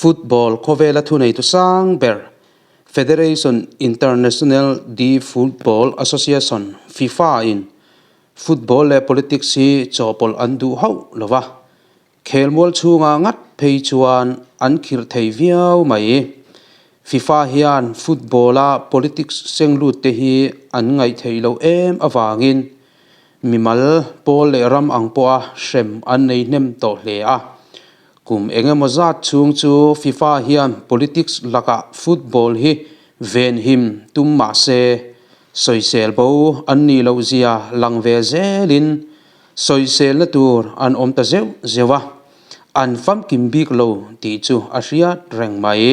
Football khawvela thuneitu sang ber Federation International de Football Association, FIFA, in football leh politics hi chawhpawlh an duh hauh lo va, khelmual chhungah ngat phei chuan an khirh thei viau mai. FIFA hian football-a politics seng lut te hi an ngaih theih loh em avangin mimal pawl leh ram ang pawha hrem an nei hnem tawh hle a. Kum eng emaw zat chhung chu FIFA hian politics lakah football hi venhim tum mah se, sawisel bo an nih loh zia lang ve zelin sawiselna tur an awm ta zeuh zeuh a, an famkim bik lo tih chu a hriat reng mai.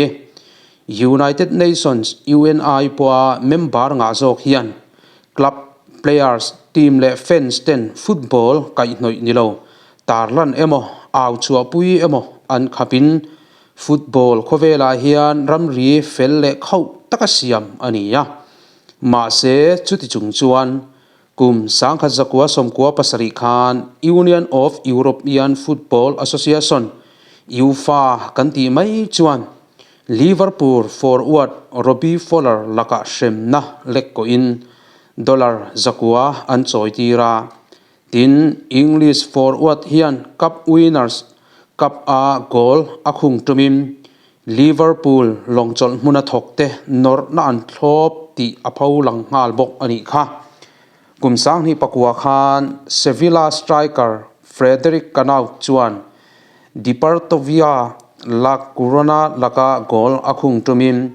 United Nations, UNI, pawha member ngah zawk hian club, players, team leh fans ten football kaihhnawih ni lo Tarlan emaw, au chhuahpui emaw an khapin football khawvelah hian ramri fel leh khauh taka siam a ni a. Mahse, chuti chung chuan kum 1997 khan Union of European Football Association, UEFA, kan tih mai chuan Liverpool forward Robbie Fowler lakah hremna lek kawhin dollar 900 an chawitir a. Tin, English forward hian Cup Winners Cup-a goal a khung tumin Liverpool lawngchawlh hmuna thawkte nawrhna an thlawp tih a pho lang nghal bawk a nih kha. Kum 2009 khan Sevilla striker Frederic Kanaut chuan Deportivo La Coruna laka goal a khung tumin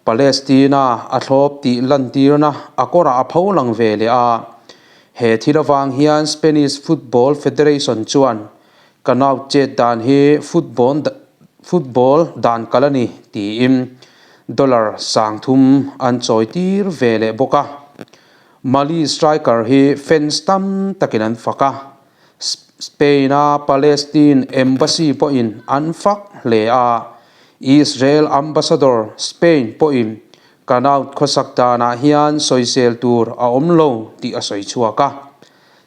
Palestina a thlawp tih lantirna a kawrah a pho lang ve leh a. He thil avang hian Spanish Football Federation chuan ka nau chet dan hi football football dan kal a ni tiin dollar 3000 an chawi tir ve leh bawk a. Mali striker hi fans tam takin an fak a, Spain-a Palestine Embassy pawhin an fak hle a, Israel Ambassador Spain pawhin Kanaut khawsak danah hian sawisel tur a awm lo tih a sawi chhuak a,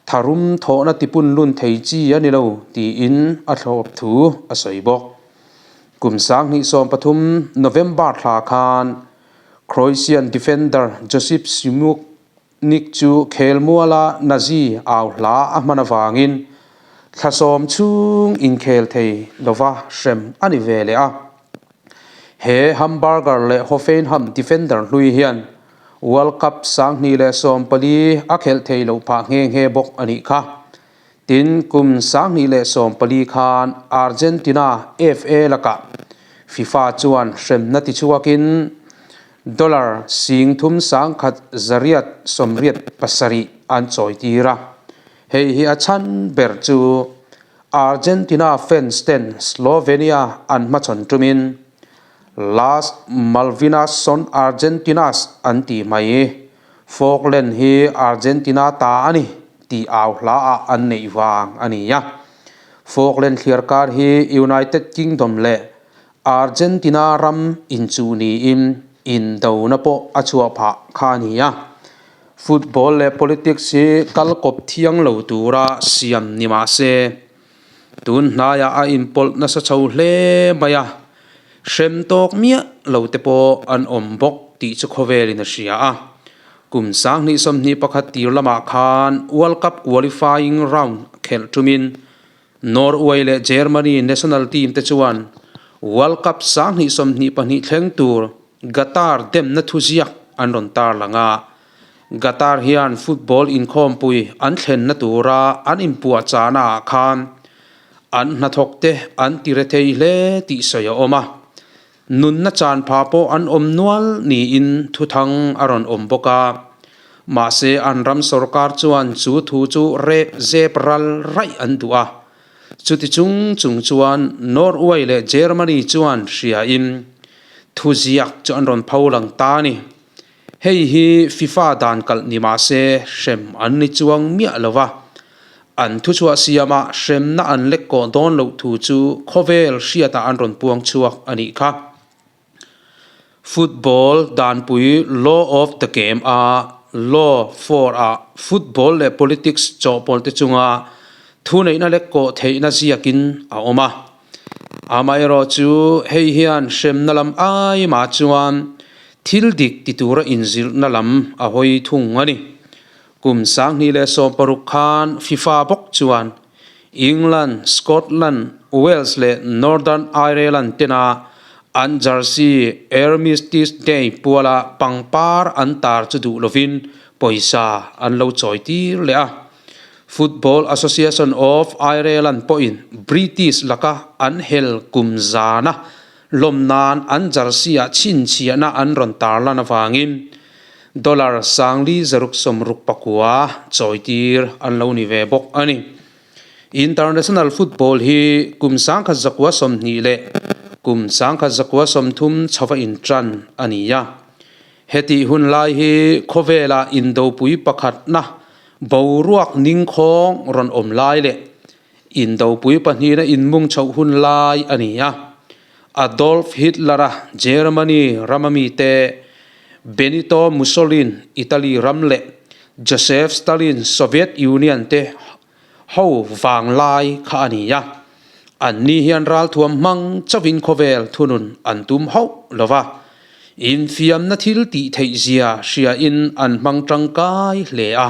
tharum thawhna tipun lun thei chi a ni lo tiin a thlawp thu a sawi bawk. Kum 2013 November thla khan Croatian defender Josip Simunic chu khelmuala Nazi au hla a hman avangin thla sawm chhung inkhel thei lova hrem a ni ve leh a. He Hamburger leh Hoffenheim defender hlui hian World Cup 2014 a khelh theih loh phah nghe nghe bawk a nih kha. Tin, kum 2014 khan Argentina FA lakah FIFA chuan hremna tichhuakin dollar 3187 an chawitir a. Hei hi a chhan ber chu Argentina fans ten Slovenia an hmachhawn tumin Las Malvinas son Argentinas an tih mai. Falkland hi Argentina ta a ni tih au hla ah an neih vang a ni a. Falkland thliarkar hi United Kingdom leh Argentina ram inchuh niin indona pawh a chhuah phah kha a ni a. Football leh politics hi kal kawp thiang lo tura siam ni mah se, tun hnaiah a inpawlh nasa chho hle mai a, hrem tawk miah lo te pawh an awm bawk tih chu khawvelin a hria a. Kum 2021 tir lamah khan World Cup qualifying round khelh tumin Norway leh Germany national team te chuan World Cup 2022 thleng tur Qatar demna thuziak an rawn tarlang a, Qatar hian football inkhawmpui an thlenna tura an inpuahchahna ah khan an hnathawkte an ti re thei hle tih sawi a awm a, nunna chanpha pawh an awm nual niin thuthang a rawn awm bawk a, mahse an ram sorkar chuan chu thu chu rep zep ral raih an duh a, chuti chung chung chuan Norway leh Germany chuan hriain Thuziak chu an rawn pho lang ta a ni. Hei hi FIFA dan kalh ni mah se hrem an ni chuang miah lo va, an thuchhuah siamah hremna an lek kawh dawn loh thu chu khawvel hriatah an rawn puang chhuak a nih kha. Football danpui Law of the Game a Law 4 ah football leh politics chawhpawlh te chunga thuneihna lek kawh theihna ziakin a awm a. Amaherawhchu, hei hian hremna lam ai mah chuan thil dik ti tura inzirhna lam a hawi thung a ni. Kum 2016 khan FIFA bawk chuan England, Scotland, Wales leh Northern Ireland tena an jersey Armistice Day puala pangpar an tar chu duh lovin pawisa an lo chawi tir leh a. Football Association of Ireland pawhin British laka an hel kum zana lawm nan an jersey-ah chhinchhiahna an rawn tarlan avangin dollar 46,960 chawitir an lo ni ve bawk a ni. International football hi kum 1920 leh kum 1930 chhova intan a ni a. Hetih hun lai hi khawvela indopui pakhatna boruak ningkhawng rawn awm lai leh indopui pahnihna inmung chhoh hun lai a ni a. Adolf Hitler-a Germany rama mite, Benito Mussolin Italy ram leh Joseph Stalin Soviet Union te ho vang lai kha a ni a. Anni hian ralthuam hmang chauhin khawvel thunun an tum hauh lo va, infiamna thil tih theih zia hriain an hmang tangkai hle a.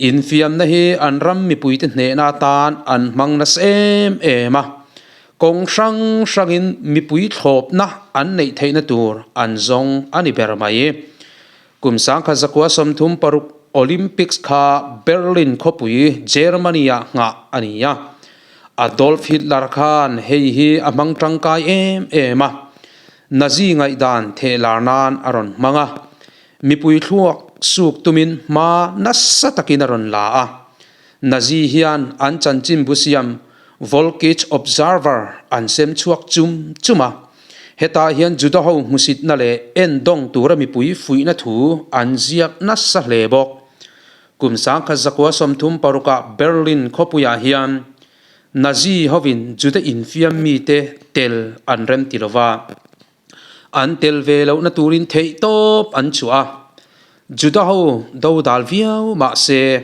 Infiamna hi an ram mipuite hnehna atan an hmang nasa em em a, kawng hrang hrangin mipui thlawpna an neih theihna tur an zawng a ni ber mai. Kum 1936 Olympics kha Berlin khawpui Germany-ah nghah a ni a. Adolf Hitler khan hei hi a hmang tangkai em em a, Nazi ngaihdan thehlar nan a rawn hmang a, mipui thluak suk tumin hma nasa takin a rawn la a. Nazi hian an chanchinbu siam Volkisch Observer an sem chhuak chum chum a. Hetah hian Juda ho hmusitna leh endawng tura mipui fuihna thu an ziak nasa hle bawk. Kum 1936 ah Berlin khawpuiah hian Nazi hovin Juda infiam mite tel an rem ti lova, an tel ve lohna turin theihtawp an chhuah a. Juda ho do dal viau mah se,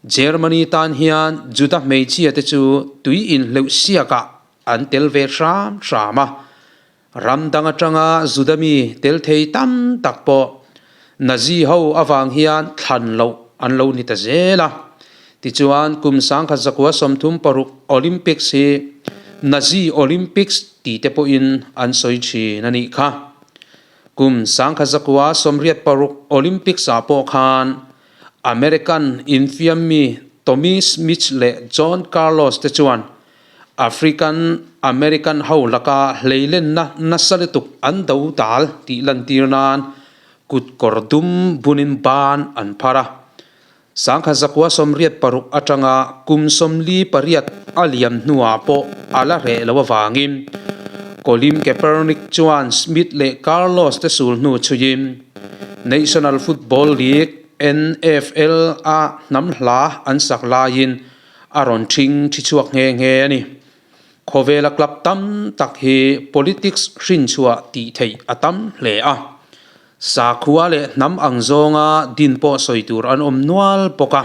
Germany tan hian Juda hmeichhia te chu tui inhleuh siakah an tel ve hram hram a. Ram dang atanga Juda mi tel thei tam tak pawh Nazi ho avang hian thlan loh an lo ni ta zel a. Tichuan, kum 1936 Olympics hi Nazi Olympics ti te pawhin an sawi thin a nih kha. Kum 1986 Olympics ah pawh khan American infiam mi Tommie Smith leh John Carlos te chuan African American ho laka hleilenna nasa lutuk an do dal tih lantir nan kut kawr dum bunin ban an phar a. 1986 atanga kum 48 a liam hnuah pawh a la reh lo avangin Colin Kaepernick chuan Smith leh Carlos te sul hnu chhuiin National Football League, NFL, a hnam hla an sak laiin a rawn ṭhing ṭhi chhuak nghe nghe a ni. Khawvela club tam tak hi politics hrinchhuah tih theih a tam hle a. Sakhua leh hnam ang zawnga din pawh sawi tur an awm nual bawk a.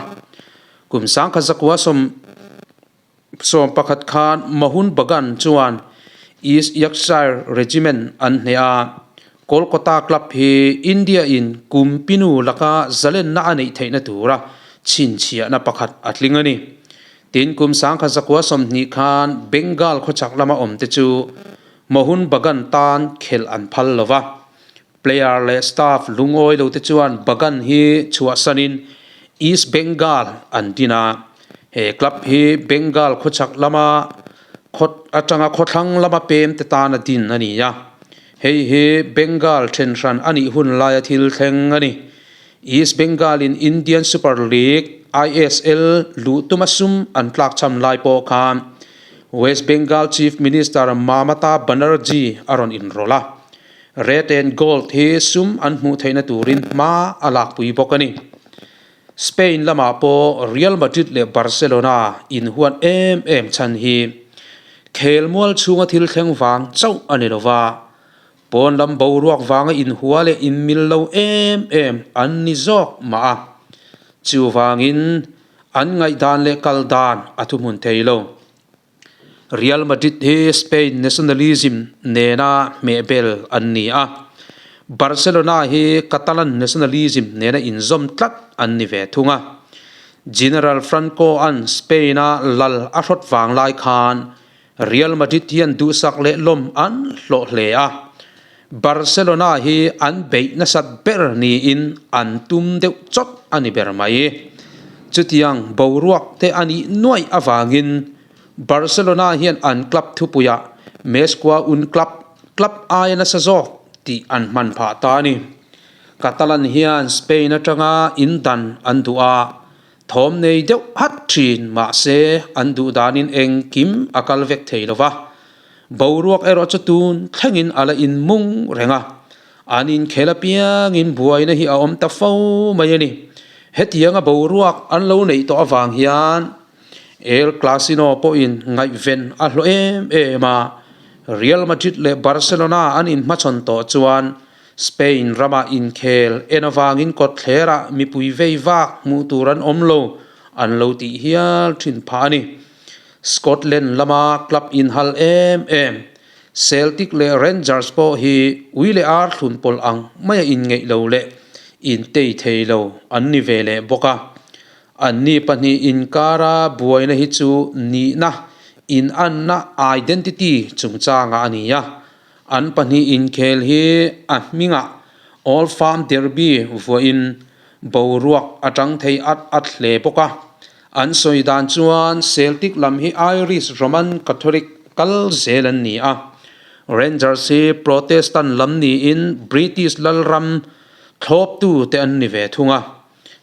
Kum 1911 khan Mohun Bagan chuan East Yorkshire Regiment an hneh a, Kolkata club hi India-in kum pinu laka zalenna a neih theihna tura chhinchhiahna pakhat a tling a ni. Tin, kum 1920 khan Bengal khawchhak lama awmte chu Mohun Bagan tan khelh an phal lo va. Player leh staff lungawi lo te chuan Bagan hi chhuahsanin East Bengal an din a, he club hi Bengal khawchhak lama khaw atanga khawthlang lama pem te tan a din a ni a, hei hi Bengal thenhran a nih hun laia thil thleng a ni. East Bengal in Indian Super League, ISL, luh tuma sum an tlakchham lai pawh khan West Bengal Chief Minister Mamata Banerjee a rawn inrawlh a. Red and Gold hi sum an hmuh theihna turin hma a lakpui bawk a ni. Spain lamah pawh Real Madrid leh Barcelona inhuat em em chhan hi khelmual chhunga thil thleng vang chauh a ni lova, pawn lam boruak vanga inhua leh inmil lo em em an ni zawk mah a. Chuvangin an ngaihdan leh kal dan a thuhmun thei lo. Real Madrid hi Spain nationalism nena hmehbel an ni a, Barcelona hi Catalan nationalism nena inzawm tlat an ni ve thung a. General Franco-a'n Spain-a lal a hrawt vang lai khan Real Madrid hian duhsak leh lawm an hlawh hle a, Barcelona hi an beih nasat ber niin an tum deuh chawt a ni ber mai. Chutiang boruak te a nih nuaih avangin Barcelona hian an club thupuiah Mesqua un club, club aia nasa zawk tih an hman phah ta a ni. Catalan hian Spain atanga in dan an duh a, thawm nei deuh hat thin mahse an duh danin engkim a kal vek thei lo va. Boruak erawh chu tun thlengin a la inmung reng a, an inkhel apiangin buaina hi a awm ta fo mai a ni. Hetianga boruak an lo neih tawh avang hian El Clasino pawhin ngaihven a hlawh em em a, Real Madrid leh Barcelona an inhmachhawn tawh chuan Spain rama inkhel en avangin kawtthlerah mipui vei vak hmuh tur an awm lo an lo tih hial thin phah a ni. Scotland lama club inhal em em Celtic leh Rangers pawh hi ui leh ar thlun pawlh ang maia inngeih lo leh intei thei lo an ni ve leh bawk a. Anni pahnih inkara buaina hi chu nihna, inanna, identity, chungchangah a ni a. An pahnih inkhel hi a hmingah Old Firm Derby vuahin boruak a tang thei at at hle bawk a. An sawi dan chuan Celtic lam hi Irish Roman Catholic kal zel an ni a. Rangers hi Protestant lam niin British lalram thlawptu te an ni ve thung a.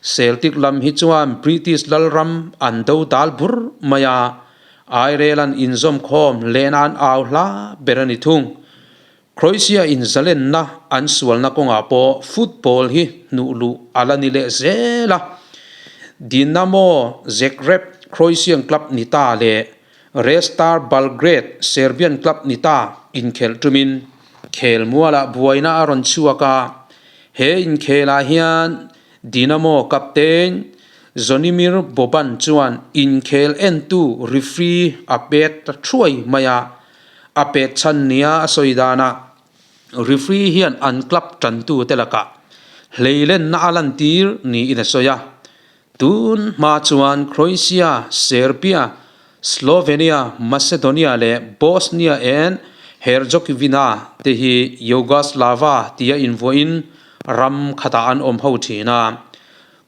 Celtic lam hi chuan British lalram an do dal bur mai a, Ireland inzawmkhawm lehna an au hla ber a ni thung. Croatia in zalenna an sualna kawngah pawh football hi hnuh luh a la ni leh zel a. Dinamo Zagreb Croatian club ni ta leh Red Star Belgrade Serbian club ni ta inkhelh tumin khelmualah buaina a rawn chhuak a. He inkhelah hian Dinamo captain Zvonimir Boban chuan inkhel entu referee a pet ta thuai mai a, a pet chhan nia a sawi danah referee hian an club tantute lakah hleilenna a lantir niin a sawi a. Tun hma chuan Croatia, Serbia, Slovenia, Macedonia leh Bosnia and Herzegovina te hi Yugoslava tia invuahin ram khatah an awm ho thin a.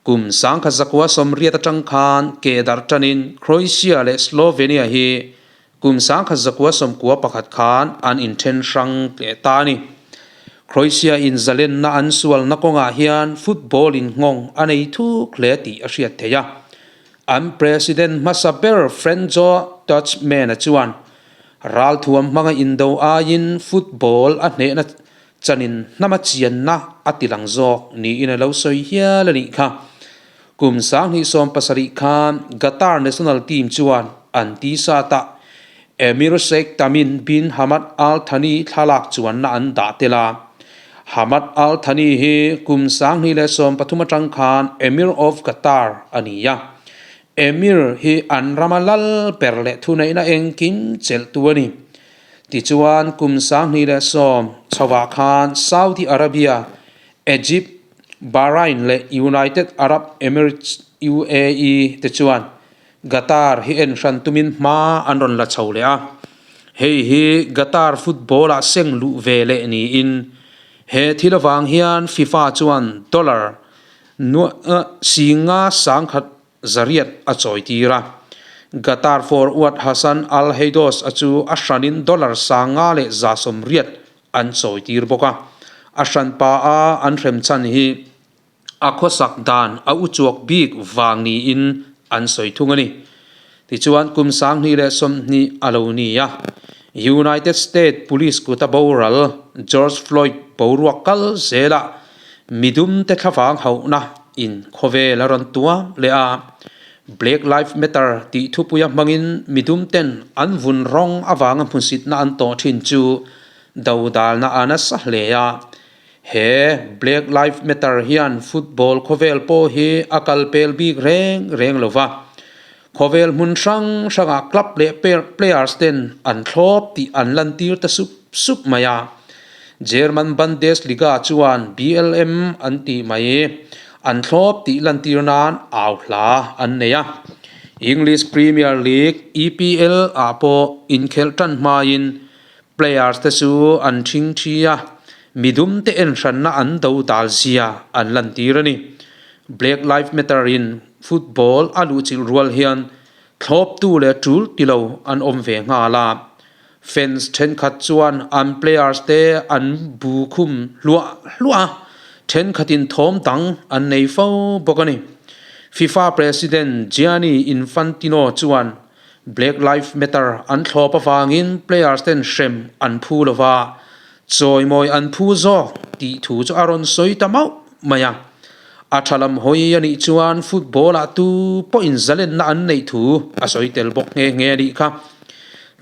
Kum 1980 atang khan ke darh tanin Croatia leh Slovenia hi Kum 1991 khan an inthen hrang leh ta a ni. Croatia in zalenna an sualna kawngah hian football in nghawng a nei thuk hle tih a hriat theih a. An president hmasa ber Franjo Tudjman-a chuan ralthuam hmanga indo aiin football a hnehna chanin hnama chianna a tilang zawk niin a lo sawi hial a nih kha. Kum 2017 khan Qatar national team chuan an tisa tah Emir Sheikh Tamim bin Hamad Al Thani thlalak chuanna an dah tel a. Hamad Al Thani hi kum 2013 atang khan Emir of Qatar a ni a. Emir hi an rama lal ber leh thuneihna engkim chelhtu a ni. Tichuan kum 2010 chhovah khan Saudi Arabia, Egypt, Bahrain leh United Arab Emirates, UAE, te chuan Qatar hi en hran tumin hma an rawn la chho leh a. Hei hi Qatar football-ah seng luh ve leh niin he thil avang hian FIFA chuan dollar nuah singa sangkhat zariat a chawitir a. Qatar forward Hassan Al Haydos a chu a hranin dollar 580 an chawitir bawk a. A hranpa a an hrem chhan hi a khawsak dan a uchuak bik vang niin an sawi thung a ni. Tichuan kum 2020 a lo ni a, United States Police kuta boral George Floyd boruak kal zelah midum te thlavang hauhna in khawvel a rawn tuam leh a. Black Lives Matter tih thupuia hmangin midum ten an vun rawng avanga hmuhsitna an tawh thin chu dodalna a nasa hle a. He Black Lives Matter hian football khawvel pawh hi a kal pel bik reng reng lo va. Khawvel hmun hrang hrangah club leh players ten an thlawp tih an lantir ta sup sup mai a. German Bundesliga chuan BLM an tih mai an thlawp tih lantir nan au hla an nei a. English Premier League, EPL, ah pawh inkhelh tan hmain players te chu an thing thi a, midum te en hranna an do dal zia an lantir a ni. Black Lives Matter in football a luhchilh rual hian thlawptu leh tul ti lo an awm ve nghal a. Fans thenkhat chuan an players te an bu khum hluah hluah a, thenkhatin thawm dang an nei fo bawk a ni. FIFA President Gianni Infantino chuan Black Lives Matter an thlawp avangin players ten hrem an phu lo va, chawimawi an phu zawk tih thu chu a rawn sawi ta mauh mai a. A tha lam hawi a nih chuan football ah tu pawhin zalenna an neih thu a sawi tel bawk nghe nghe a nih kha.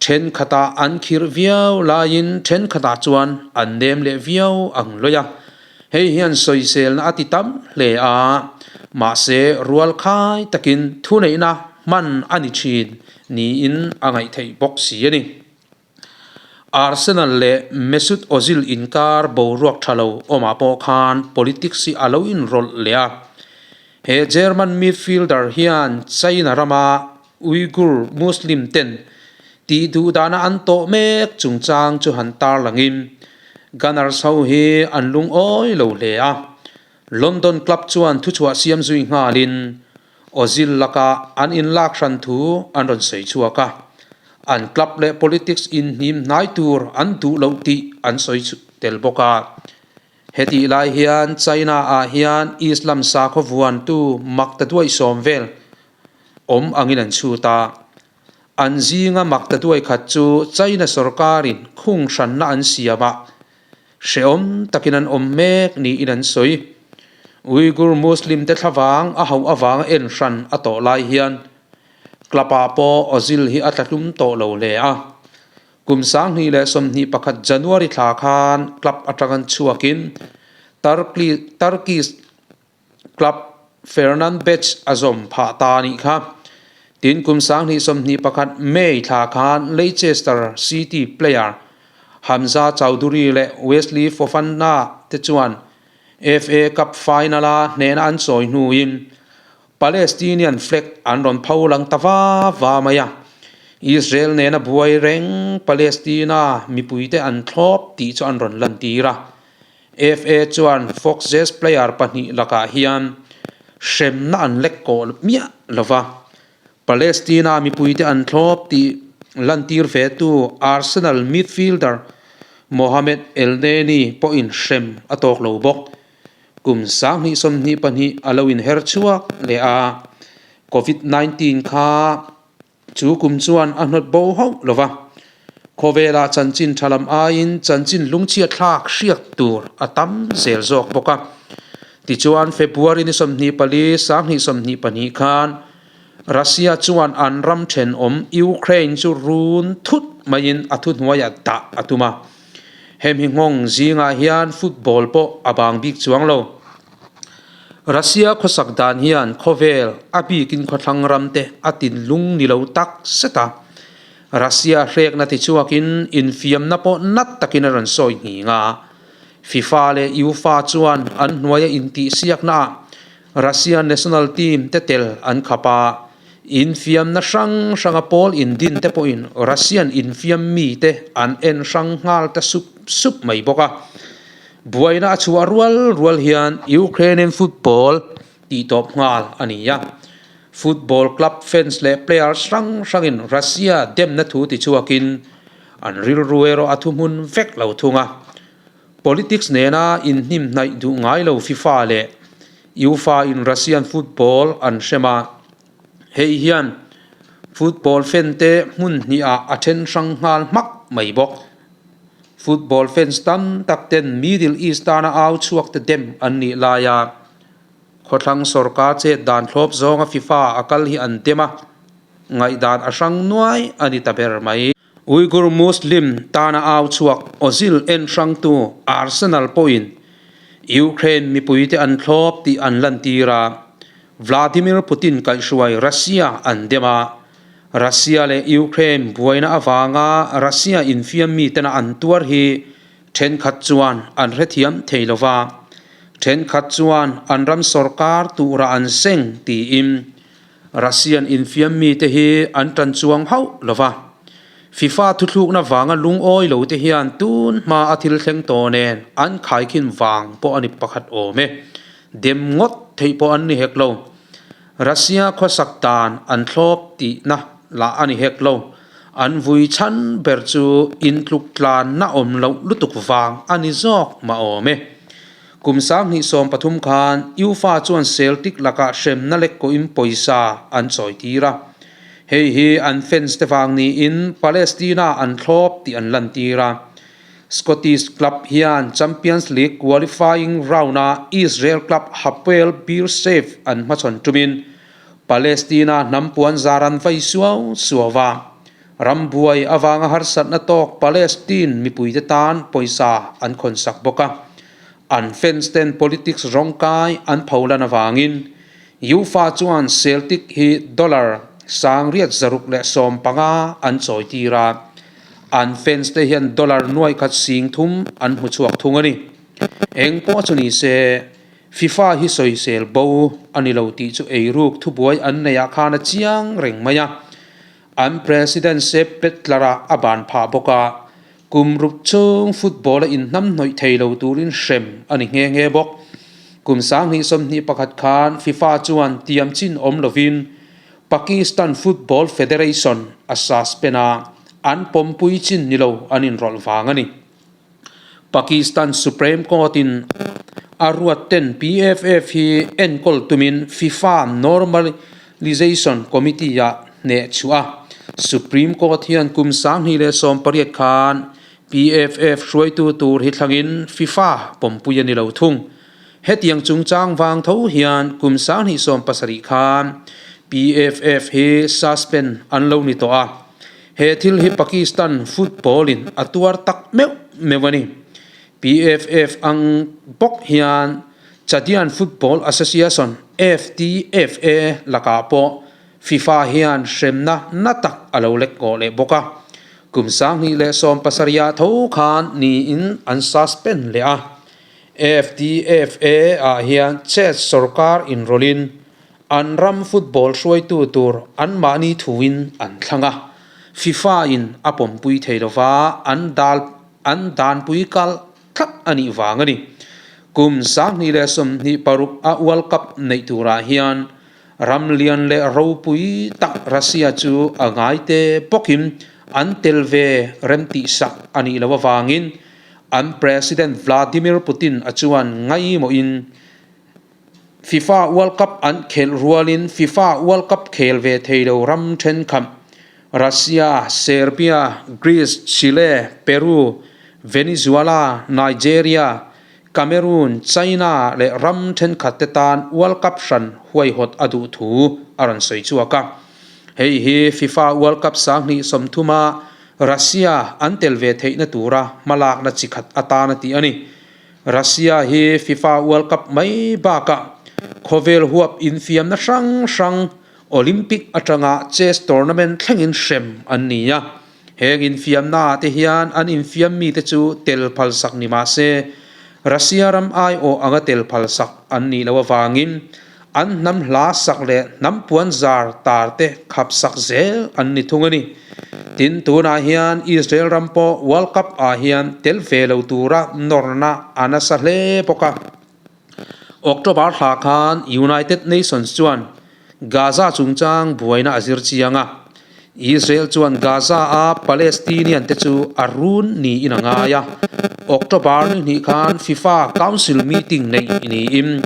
Thenkhatah an khirh viau laiin thenkhatah chuan an nem leh viau ang lawih a. Hei hian sawiselna a ti tam hle a, mahse rual khai takin thuneihna hman a ni thin niin a ngaih theih bawk si a ni. Arsenal leh Mesut Ozil inkar boruak tha lo awmah pawh khan politics hi a lo inrawlh leh a. He German midfielder hian China rama Uyghur Muslim ten tih duh dana an tawh mek chungchang chu han tarlangin Gunners ho hi an lungawi lo hle a. London club chuan thuchhuah siam zui nghalin Ozil laka an inlak hran thu an rawn sawi chhuak a, an club leh politics inhnim hnai tur an duh loh tih an sawi tel bawk a. Hetih lai hian China-ah hian Islam sakhaw vuantu mak ta duai sawm vel awm angin an chhut a. An zinga mak ta duai khat chu China sorkarin khung hranna an siam a, Hrehawm takin an awm mek niin an sawi. Uyghur Muslim te thlavang a hauh avanga en hran a tawh lai hian club ah pawh Ozil hi a tlatlum tawh lo hle a. Kum 2021 January thla khan club atang an chhuakin Turkish Club Fernandez a zawm phah ta a nih kha. Tin, kum 2021 May thla khan Leicester City player Hamza Choudhury leh Wesley Fofana te chuan FA Cup final-a hnehna an chawi hnuin Palestinian flag an rawn pho lang ta va va mai a. Israel nena buai reng Palestina mipuite an thlawp tih chu an rawn lantir a. FA chuan Foxes player pahnih lakah hian hremna an lek kawh miah lo va, Palestina mipuite an thlawp tih lantir ve tu Arsenal midfielder Mohamed Elneny pawhin hrem a tawk lo bawk. Kum 2022 a lo inher chhuak leh a, Covid 19 kha Chu kum chuan a hnawt bo hauh lo va, khawvelah chanchin tha lam aiin chanchin lungchhiat thlak hriat tur a tam zel zawk bawk a. Tichuan, February ni 24, 2022 khan Russia chuan an ram thenawm Ukraine chu run thut maiin a thuhnuaiah dah a tum a. Hemi nghawng zingah hian football pawh a bang bik chuang lo. Russia khawsak dan hian khawvel a bikin khawthlang ram te a tinlung ni lo tak zet a. Russia hrekna tichhuakin infiamna pawh nat takin a rawn sawi nghing a. FIFA leh UEFA chuan an hnuaia intihsiaknaah Russia national team te tel an khap a. Infiamna hrang hranga pawl indin te pawhin Russian infiam mite an en hrang nghal ta sup sup mai bawk a. Buaina a chhuah rual rual hian Ukrainian football tih tawp nghal a ni a. Football club fans leh players hrang hrangin Russia demna thu tichhuakin an rilru erawh a thuhmun vek lo thung a. Politics nena inhnimhnaih duh ngai lo FIFA leh UEFA in Russian football an hrem a. Hei hian football fan te hmun hnihah a then hrang nghal hmak mai bawk. Football fans tam tak ten Middle East tana au chhuak te dem an nih laia khawthlang sawrkar chet dan thlawp zawnga FIFA a kal hi an dem a, ngaihdan a hrang nuai a ni ta ber mai. Uyghur Muslim tana au chhuak Ozil en hrangtu Arsenal pawhin Ukraine mipuite an thlawp tih an lantir a. Vladimir Putin kaihhruai Russia an dem a, Russia leh Ukraine buaina avanga Russia infiam mitena an tuar hi thenkhat chuan an hrethiam thei lo va, thenkhat chuan an ram sorkar tura an seng tiin Russian infiam mite hi an tan chuang hauh lo va. FIFA thuthlukna vanga lungawi lo te hian tun hma a thil thleng tawh nen an khaikhin vang pawh a ni pakhat awm e. Dem ngawt theih pawh an ni hek lo. Russia khawsak dan an thlawp tihna lah a ni hek lo. An vui chhan ber chu intluk tlanna awm loh lutuk vang a ni zawk mah awm e. Kum 2013 khan UEFA chuan Celtic lakah hremna lek kawhin pawisa an chawitir a. Hei hi an fans te vang niin Palestina an thlawp tih an lantir a. Scottish club hian Champions League qualifying round-a Israel club Hapoel Beersheva an hmachhawn tumin Palestina hnam puan zar an vai suau suau a. Rambuai avanga harsatna tawk Palestine mipuite tan pawisa an khawnsak bawk a. An fans ten politics rawngkai an pholan avangin UEFA chuan Celtic hi dollar 1650 an chawitir a, an fans te hian dollar 330 an hmu chhuak thung a ni. Eng pawh chu ni se, FIFA hi sawisel bo a ni lo tih chu eiruk thubuai an neih ah khan a chiang reng mai a. An President Sepp Blatter-a a ban phah bawk a, kum ruk chung football a inhnamhnawih thei lo turin hrem a ni nghe nghe bawk. Kum 2021 khan FIFA chuan tiam chin awm lovin Pakistan Football Federation a suspend a, an pawmpui chin ni lo an inrawlh vang a ni. Pakistan Supreme Court-in a ruat ten PFF hi enkawl tumin FIFA Normalization Committee-ah hneh chhuah a. Supreme Court hian kum 2018 khan PFF hruaitu tur hi thlangin FIFA pawmpui a ni lo thung. Hetiang chungchang vang tho hian kum 2017 khan PFF hi suspend an lo ni tawh a. He thil hi Pakistan football-in a tuar tak meuh meuh a ni. PFF ang bawk hian Chadian Football Association, FTFA, lakah pawh FIFA hian hremna na tak a lo lek ngawh leh bawk a. Kum 2017 ah tho khan niin an suspend leh a. FTFA ah hian Chad sorkar inrawlhin An ram football hruaitu tur anmahni thuin an thlang a, FIFA-in a pawmpui thei lova an dal an danpui kal tlat a nih vang a ni. Kum 2026 a World Cup neih turah hian ram lian leh ropui tak Russia chu a ngaite bawkin an tel ve remtihsak a nih loh avangin an President Vladimir Putin a chuan ngaimawhin FIFA World Cup an khelh rualin FIFA World Cup khel ve thei lo ram thenkhat Russia, Serbia, Greece, Chile, Peru, Venezuela, Nigeria, Cameroon, China leh ram thenkhat te tan World Cup hran huaihawt a duh thu a rawn sawi chhuak a. Hei hi FIFA World Cup 2030 a Russia an tel ve theihna tura hmalakna chi khat atan a tih a ni. Russia hi FIFA World Cup mai bakah khawvel huap infiamna hrang hrang Olympic atanga chess tournament thlengin hrem an ni a. Heng infiamnaah te hian an infiam mite chu tel phalsak ni mah se, Russia ram aiawh anga tel phalsak an nih loh avangin an hnam hla sak leh hnam puan zar tar te khap sak zel an ni thung a ni. Tin, tunah hian Israel ram pawh World Cup ah hian tel ve lo tura nawrna a nasa hle bawk a. October thla khan United Nations chuan Gaza chungchang buaina a zir chiang a. Israel chuan Gaza-a Palestinian te chu a run niin a ngai a. October ni hnih khan FIFA Council meeting neih niin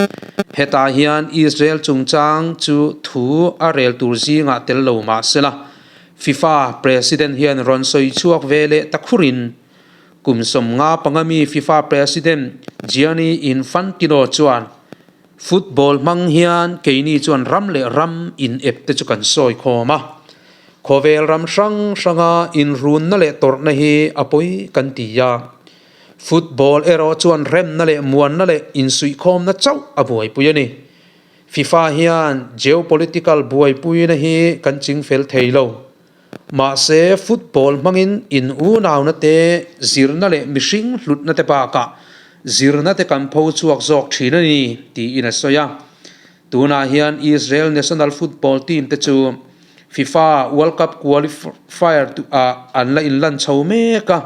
hetah hian Israel chungchang chu thu a rel tur zingah tel lo mah sela, FIFA President hian rawn sawi chhuak ve leh ta khurin kum 55 mi FIFA President Gianni Infantino chuan Football hmang hian keini chuan ram leh ram in ep te chu kan sawi khawm a. Khawvel ram hrang hranga inrunna leh tawrhna hi a pawi kan ti a. Football erawh chuan remna leh muanna leh insuihkhawmna chauh a buaipui a ni. FIFA hian geopolitical buaipuina hi kan chingfel thei lo. Mahse, football hmangin in unauna te, zirna leh mihring hlutna te bakah zirna te kan pho chhuak zawk thin a ni, tiin a sawi a. Tunah hian Israel national football team te chu FIFA World Cup qualifier ah an la inlan chho mek a.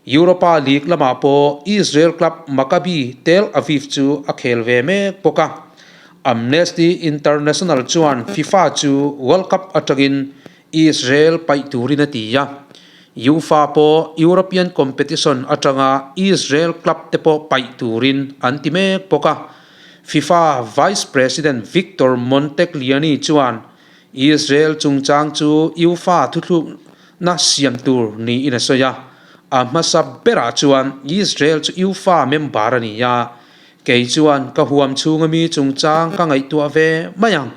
Europa League lamah pawh Israel club Maccabi Tel Aviv chu a khel ve mek bawk a. Amnesty International chuan FIFA chu World Cup atangin Israel paih turin a ti a. UEFA pawh European competition atanga Israel club te pawh paih turin an ti mek bawk a. FIFA Vice President Victor Montagliani chuan Israel chungchang chu UEFA thuthlukna siam tur niin a sawi a. A hmasa berah chuan Israel chu UEFA member a ni a, kei chuan ka huam chhunga mi chungchang ka ngaihtuah ve mai ang.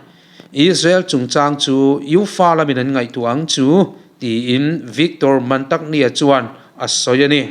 Israel chungchang chu UEFA lamin an ngaihtuah ang chu, tiin Victor Mantagnea chuan a sawi a ni.